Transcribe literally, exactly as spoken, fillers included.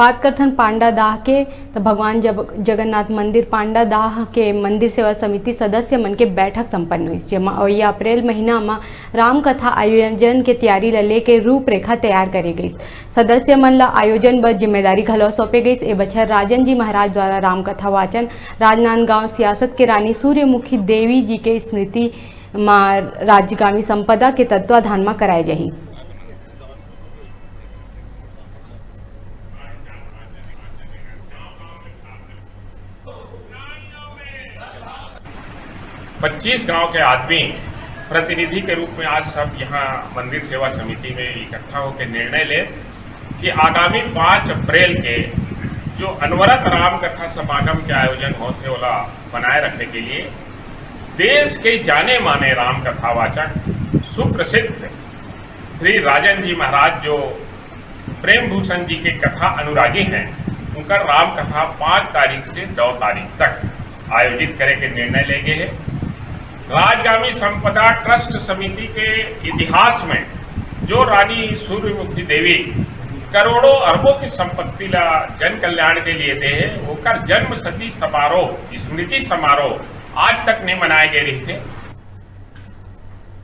बात करथन पांडा दाह के, त भगवान जब-, जगन्नाथ मंदिर पांडा दाह के मंदिर सेवा समिति सदस्य मन के बैठक संपन्न हुई, जेमा अवइया अप्रैल महीना म राम कथा आयोजन के तैयारी ल लेके रूपरेखा तैयार करे गई। सदस्य मन ल आयोजन बर जिम्मेदारी घलो सौंपे गई। ए बछर राजन जी महाराज द्वारा राम कथा वाचन राजनांदगांव सियासत के रानी सूर्यमुखी देवी जी के स्मृति म राजगामी संपदा के तत्वाधान म कराए जाही। पच्चीस गांव के आदमी प्रतिनिधि के रूप में आज सब यहाँ मंदिर सेवा समिति में इकट्ठा होकर निर्णय ले कि आगामी पाँच अप्रैल के जो अनवरत राम कथा समागम के आयोजन होत हे, ओला बनाए रखे के लिए देश के जाने माने राम कथावाचक सुप्रसिद्ध श्री राजन जी महाराज, जो प्रेम भूषण जी के कथा अनुरागी हैं, उनकर राम कथा पाँच तारीख से नौ तारीख तक आयोजित करे के निर्णय ले गए हैं। राजगामी संपदा ट्रस्ट समिति के इतिहास में जो रानी सूर्यमुखी देवी करोड़ों अरबों की संपत्ति ला जन कल्याण के लिए दे है, ओकर जन्म शती समारोह, स्मृति समारोह आज तक नहीं मनाए गए रही थे।